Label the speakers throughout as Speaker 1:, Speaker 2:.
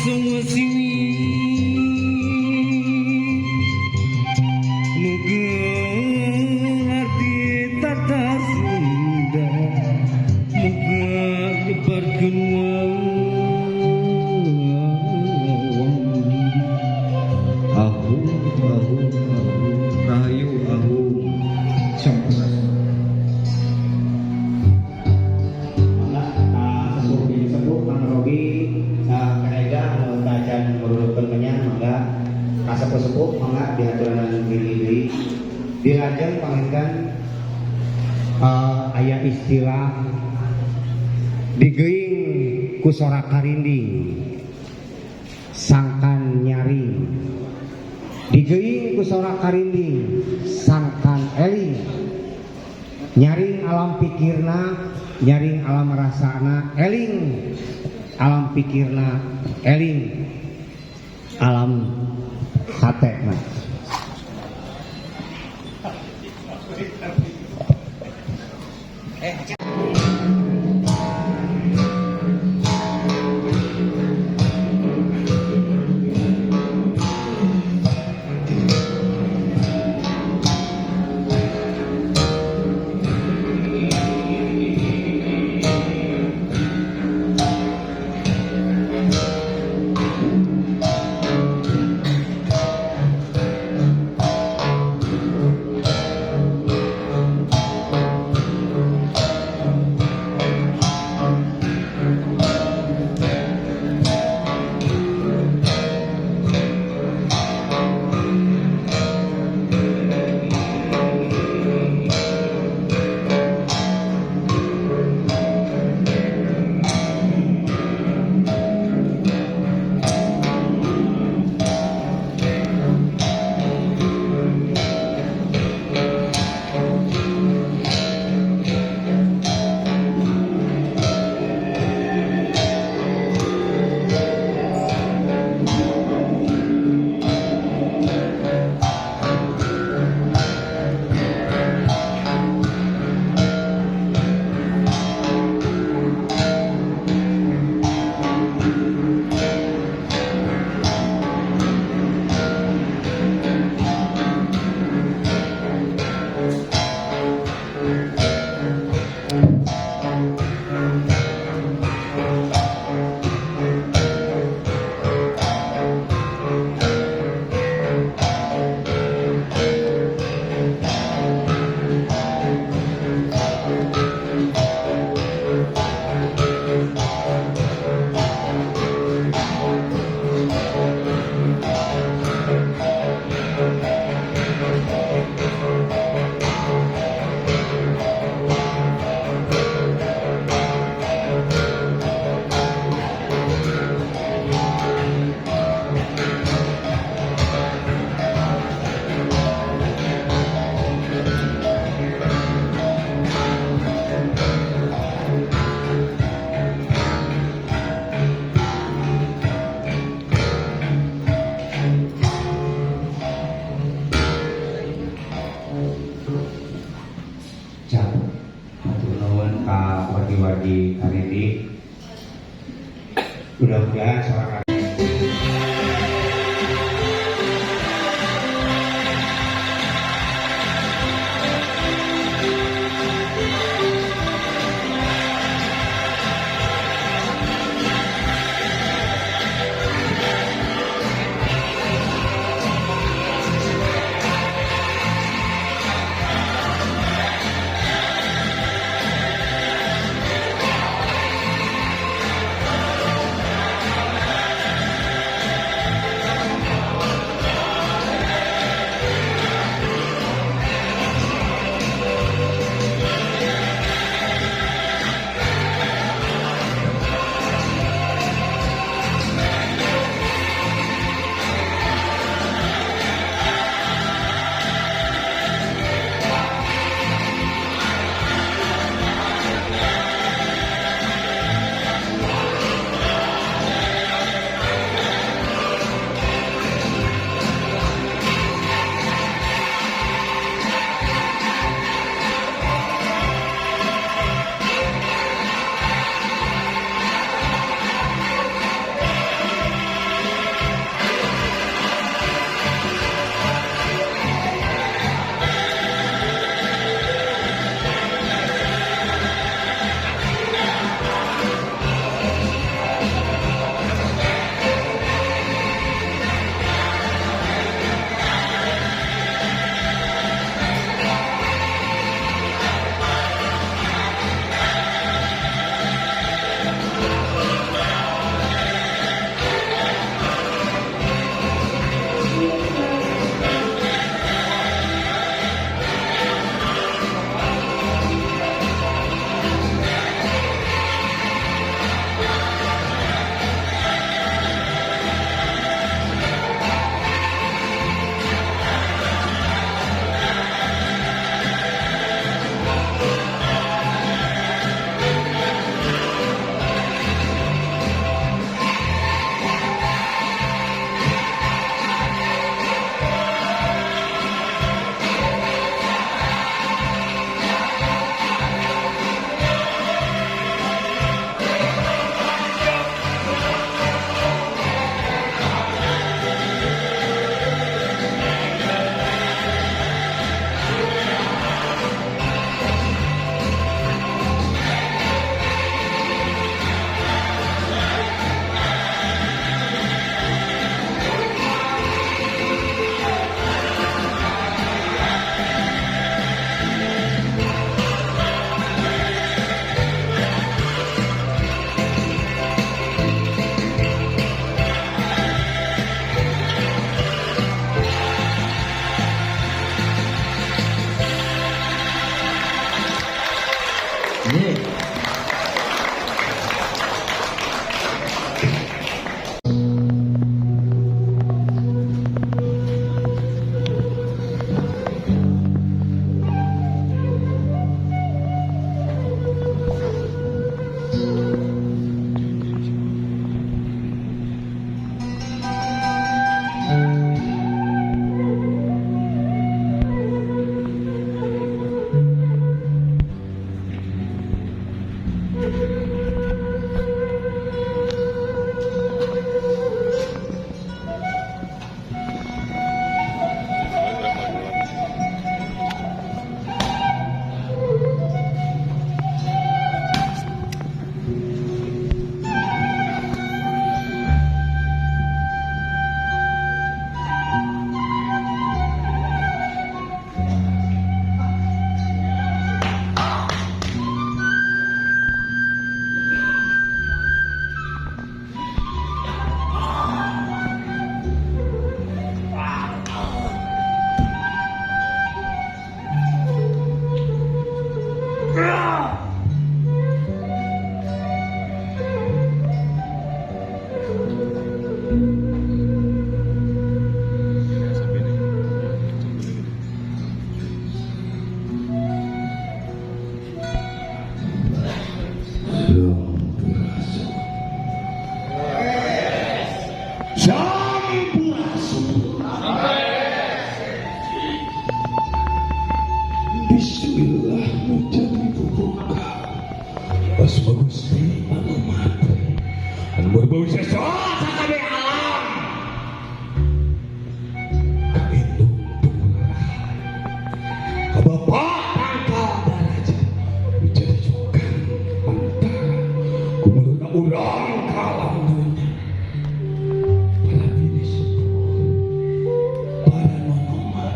Speaker 1: Semua siwi nu gelar di tata Sunda muga nyebarkeun wangi. Ahu ahu ahu, rahayu ahu.
Speaker 2: Sampurasun.
Speaker 3: Mangga ka sepuh, jadi sepuh Kang Rogi Kang Ega anu tacan ngururutkeun menyan, mangga ka sepuh-sepuh, mangga dihaturanan diri deui. Dilajeng panginten aya istilah digeuing ku sora karinding sangkan nyaring, digeuing ku sora karinding sangkan eling. Nyaring alam pikirna, nyaring alam rasana, eling alam pikirna, eling alam hatena. Cap, hatur nuhun ka wargi-wargi Karinding. Mudah-mudahan sora
Speaker 1: Sesuatu sakabeh alam kaindung tumurah ka bapak tangkal daraja jadi jukan antara kumuluna urang ka alam dunya para bini sepuh para nonoman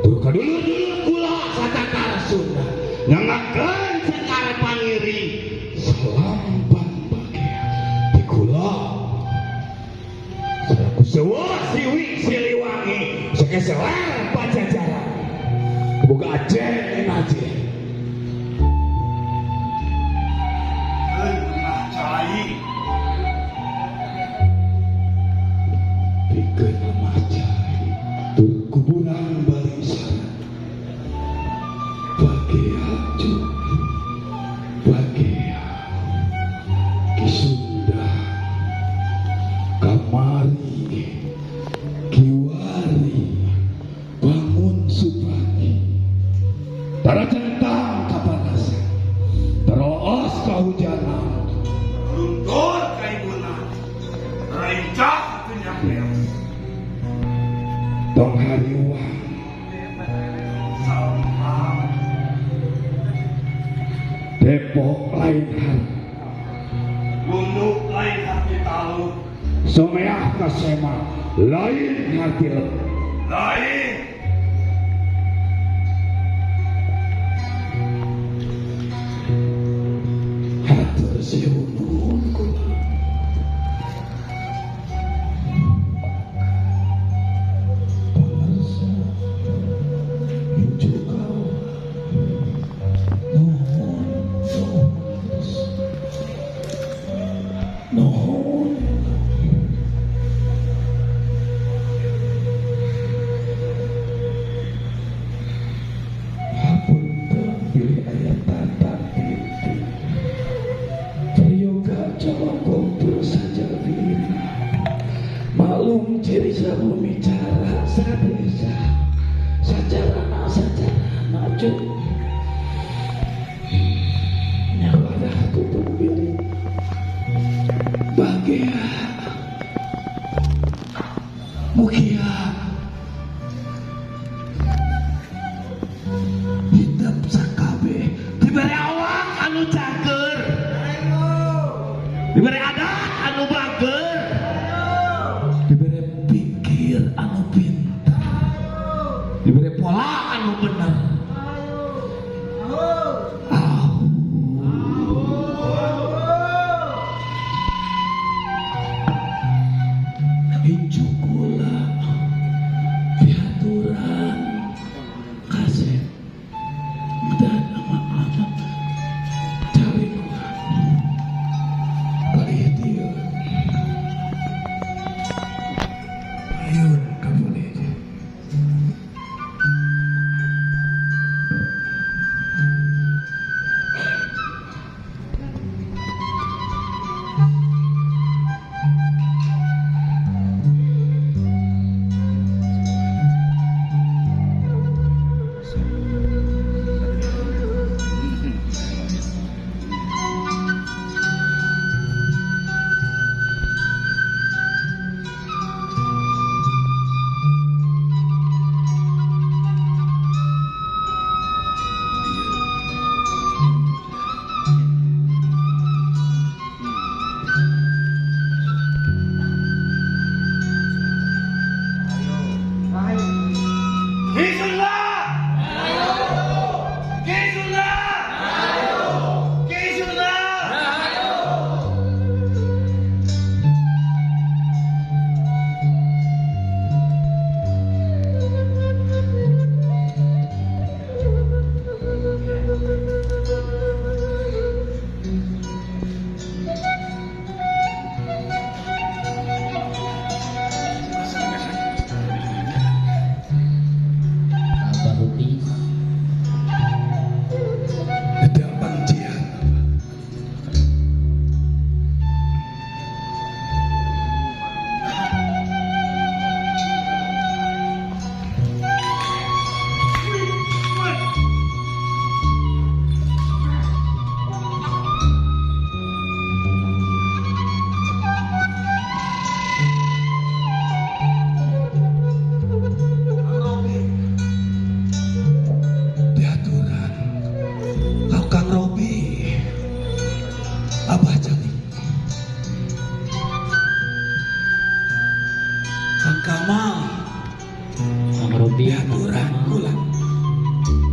Speaker 1: tur kadulur-dulur kula satakar Sunda nyangakeun sekar pangiri salampang bagea di kula selaku sewa siwi Siliwangi sekeseler Pajajaran boga aceh aja
Speaker 4: Lemah cai
Speaker 1: pikeun lemah cai tur kuburan barisan bagea cu bagea Ki Sunda kamari kiwari bangun supagi tara centang kapanasan teroos kahujanan
Speaker 4: luntur kaibuna rancak kenyang beas
Speaker 1: tong hariwang
Speaker 4: sampang
Speaker 1: Depok lain hari
Speaker 4: gunduk lain hati tahu
Speaker 1: someah kasema lain hati lep
Speaker 4: lain
Speaker 1: hatur siun nuhun kula pangarsa incu kaula nuhun nuhun nuhun hapunten bilih aya tata titi prayoga calokong tur sajabina maklum ciri sabumi cara sadesa sacarana sacarana cu nyawadah tutup bilih bagea mugia hidup sakabeh diberi awak anu cager diberi adat anu bager diberi pikir anu pintar diberi pola anu bener. Incu kula dihaturan kasep dan amat-amat calikuhan kalih dieu ayun kaboleh. Kang Kamal
Speaker 2: Kang Robi
Speaker 1: diaturan kula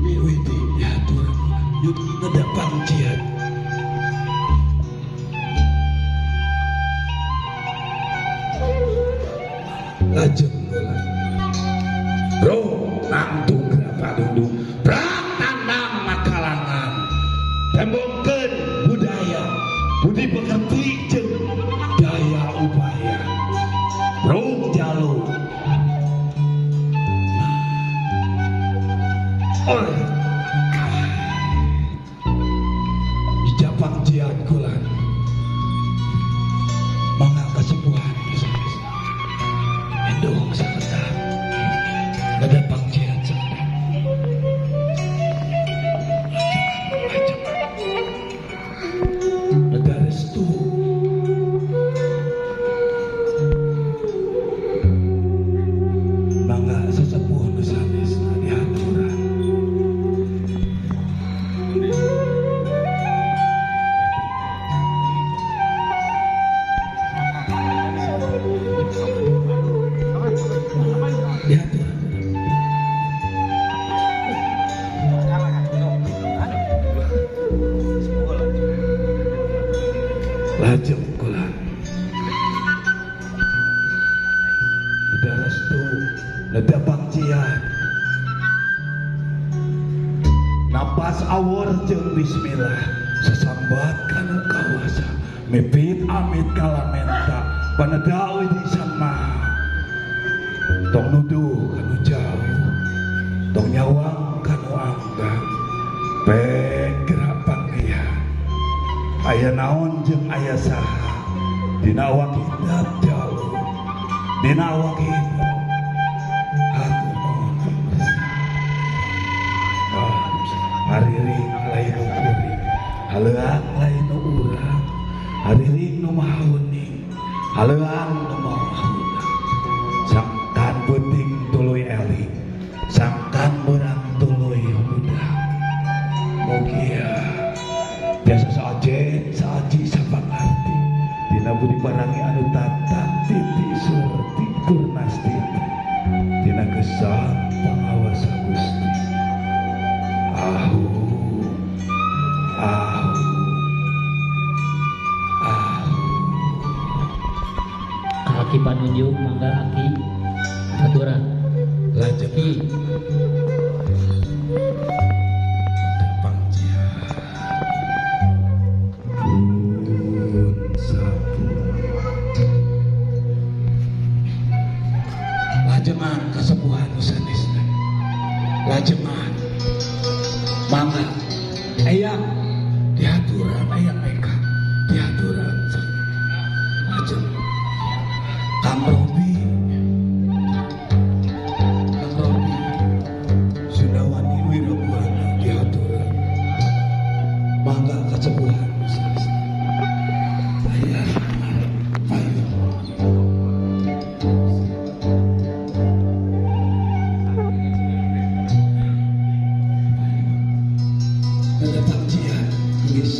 Speaker 1: miwiti diaturan kula yuk nedapang jihad lajeng kula bro nangtung padundung pratandang makalangan tembongkeun budaya budi pekerti jeung daya upaya bro jalu oleh dijapang jiat kulan mangga kesepuhan bisa-bisa endong sakedap nedapang jiat sakedap neda restu mangga sesepuh nu sanesna dihaturan. Dihaturan. Lajeng kula neda restu neda pangjian napas awor jeung bismillah sesambat kana kawasa mipit amit kalamenta paneda widi sang maha tong nuduh kanu jauh tong nyawang kanu anggang pegerak panggihan aya naon jeung aya saha dina awak hidap jauh dina awak hidap hatur nuhun hariring lain nu kuring haleuang lain nu urang hariring nu maha uning haleuang nu maha hudang sangkan peuting tuluy eling sangkan beurang tuluy hudang mugia biasa saajen saaji sapangarti dina budi parangi anu tata titi surti purnastiti dina gesang pangawasa Gusti ahu ahu ahu.
Speaker 2: Kaki panunjuk mangga aki aturan
Speaker 1: lajeng
Speaker 2: ki
Speaker 1: lajengan kasepuhan nu sanesna lajengan mangga eyang dihaturan eyang eka dihaturan lajeng Kang Robi Kang Robi Sundawani Wirabuana dihaturan mangga kasepuhan nu sanesna aya payun. Ada pangjian geus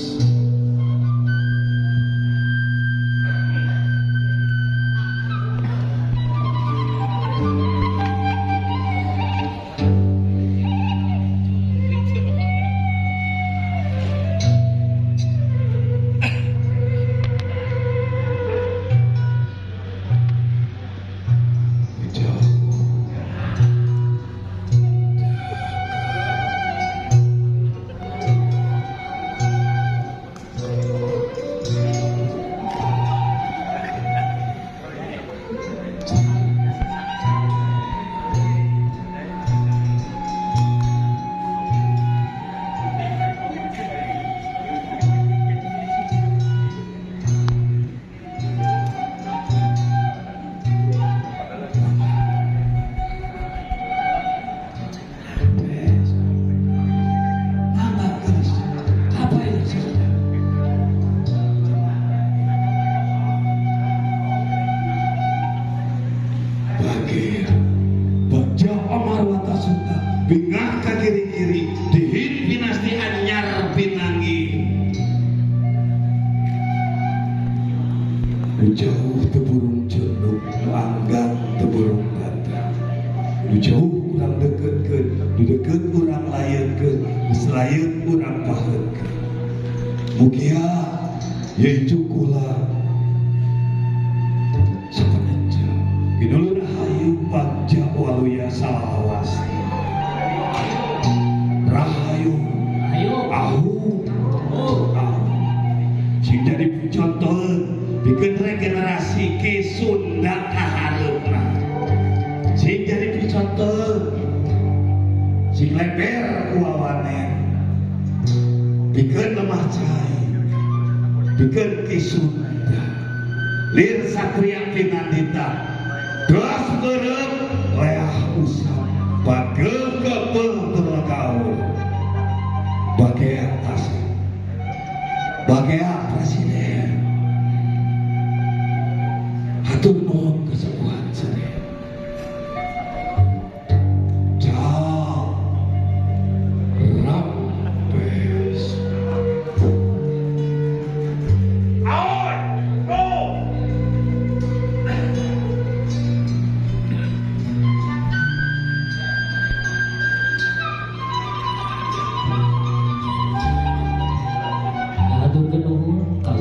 Speaker 1: bingah ka kiri-kiri dihin pinasti anyar pinanggi jauh teburung cenuk nu anggang. Burung datang nu jauh urang deketkeun, nu deket urang layeunkeun, geus layeun urang paheutkeun. Mugia ye cukula sapeneja Ginulur Rahayu Bagja Waluya Salawas Rahayu.
Speaker 2: Ayo.
Speaker 1: Ahu.
Speaker 2: Oh.
Speaker 1: Ahu sing jadi contoh bikin regenerasi ke Sunda kahareupna, sing jadi contoh, sing leber ku wawanen, bikin lemah cai, bikin ki Sunda lir satria pinandita das beureum leah usap bageuh kepeuh terlekaur bagian asli bagian presiden. Hatur nuhun kesepuhan sadaya. Cap rampes.
Speaker 4: Aoi, go!
Speaker 2: Haturkeun nuhun ka